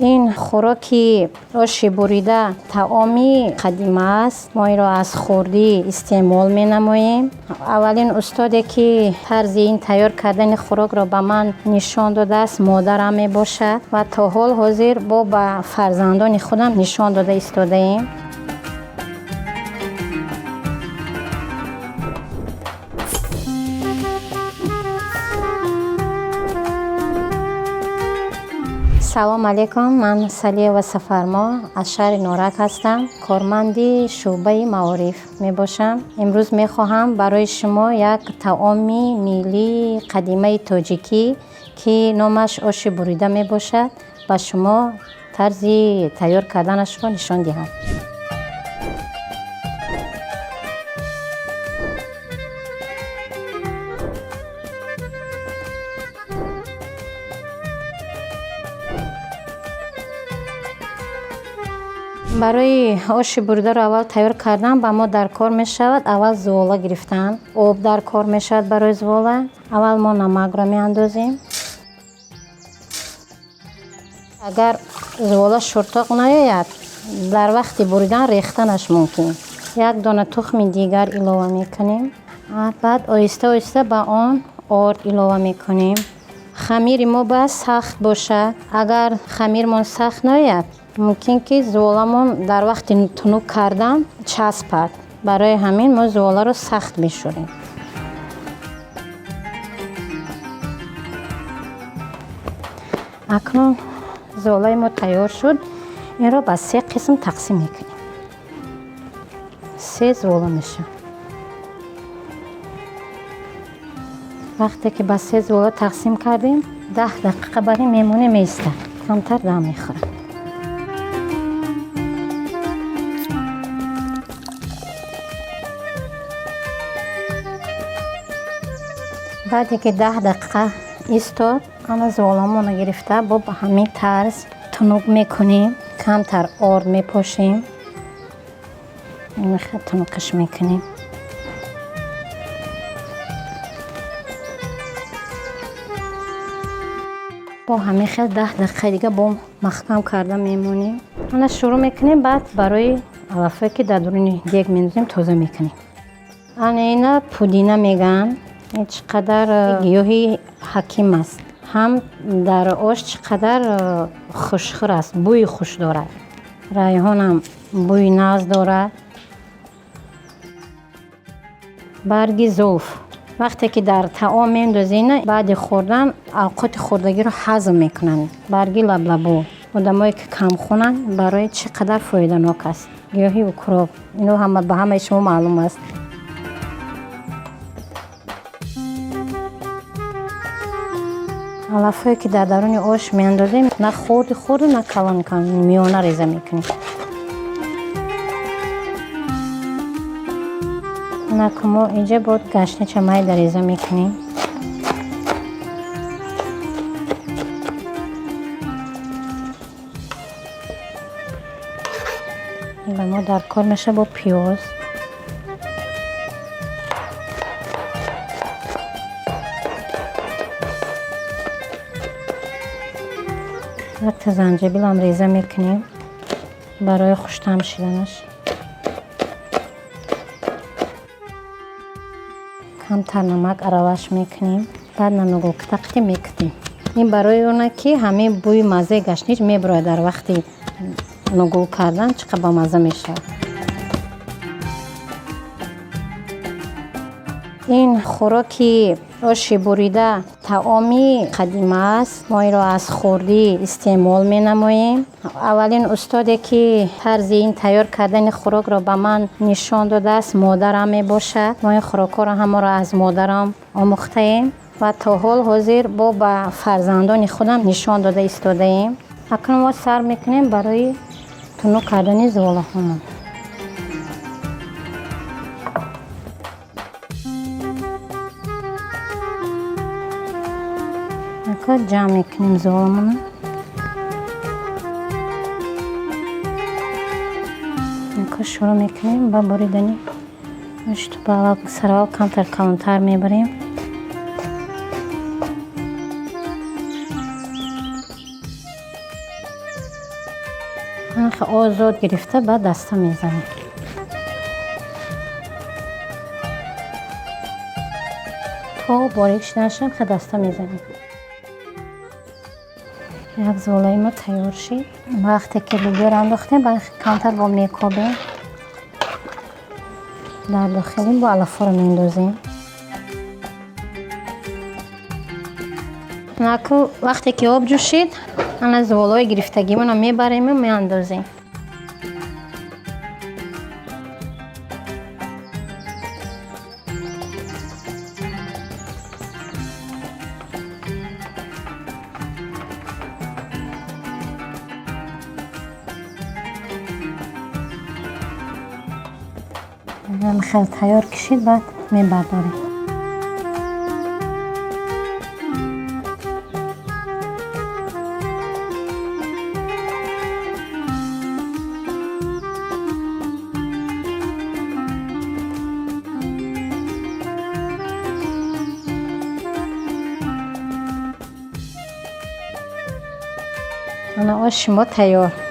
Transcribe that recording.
Ин хӯроки оши бурида таоми қадима аст. Мо инро аз хурдӣ истеъмол менамоем. Аввалин устоде, ки тарзи ин тайёр кардани хӯрокро ба ман нишон додааст, модарам мебошад ва то ҳол ҳозир бо ба фарзандони худам нишон дода истодаем. Салом алейкум, ман Салиева Сафармо аз шаҳри Норак ҳастам, корманди шӯъбаи маориф мебошам. Имрӯз мехоҳам барои шумо як таоми миллии қадимаи тоҷикӣ, ки номаш оши бурида мебошад, ба шумо тарзи тайёр карданашро нишон диҳам. Барои оши буридаро аввал тайёр кардан ба мо дар кор мешавад аввал зувола гирифтан. Об дар кор мешавад барои зувола. Аввал мо намакро меандозем. Агар зувола шуртоқ наояд, дар вақти буридан рехтанаш мумкин. Як дона тухми дигар илова мекунем. Баъд оҳиста оҳиста ба он орд илова мекунем. Хамири мо бояд сахт бошад. Агар хамирмон сахт наояд, мумкин ки зуволамон дар вақти тунук кардан часпад. Барои ҳамин мо зуволаро сахт мешӯрем. Акнун зуволаи мо тайёр шуд. Инро ба се қисм тақсим мекунем. Се зувола мешавад. Вақте ки ба се зувола тақсим кардем, 10 дақиқа бар ин мемонем, меистад, камтар дам мехӯрад. Баъде ки 10 дақиқа истод, ана зуволамонро гирифта, бо ба ҳамин тарз тунук мекунем. Камтар орд мепошем, тунукаш мекунем. Бо ҳамин хел 10 дақиқаи дига бо маҳкам карда мемонем. Ана шурӯъ мекунем. Баъд барои алафое, ки дар дуруни дег мендозем, тоза мекунем. Ана ина пудина мегӯянд. Чӣ қадар гиёҳи ҳаким аст, ҳам дар ош чӣ қадар хушхӯр аст, бӯи хуш дорад. Райҳонам бӯи нағз дорад. Барги зулф вақте ки дар таом меандозӣ, баъди хӯрдан авқоти хӯрдагиро ҳазм мекунанд. Барги лаблабу одамое, ки камхунанд, барои чӣ қадар фоиданок аст. Гиёҳи укроп ино ба ҳамаи шумо маълум аст. Алафҳое, ки дар даруни ош меандозем, на хурди хурду, на калон калон, миёна реза мекунем. Анаку мо инҷа бо гашнича майда реза мекунем. Ба мо дар кор мешавад бо пиёз. Якта занҷабилам реза мекунем барои хуштаъм шиданаш. Камтар намак аралаш мекунем, баъд нанугулкитақти мекутем. Ин барои оне, ки ҳамин бӯи маззаи гашнич мебурояд. Дар вақти нугул кардан чӣ қадр бамазза мешавад. Ин хӯроки оши бурида таоми қадима аст. Мо инро аз хурдӣ истеъмол менамоем. Аввалин устоде, ки тарзи ин тайёр кардани хӯрокро ба ман нишон додааст, модарам мебошад. Мо ин хӯрокҳоро ҳамаро аз модарам омӯхтаем ва то ҳол ҳозир бо ба фарзандони худам нишон дода истодаем. Акнун мо сар мекунем барои тунук кардани зуволаҳомон. Ҷамъ мекунем зуволамонро. Шурӯъ мекунем ба буридани. Сараввал камтар калонтар мебарем. Озод гирифта, баъд даста мезанем. То борик шуданашам хе даста мезанем. Як золаи мо тайёр шид. Вақте ки лӯбиёро андохтем, баъд камтар бо мекобем. Дар дохили бо алафҳоро меандозем. Аку вақте ки об ҷӯшид, ана зуволҳои гирифтагимонро мебарему меандозем. Хел тайёр кишид, баъд мебардорем. Ана оши мо тайёр.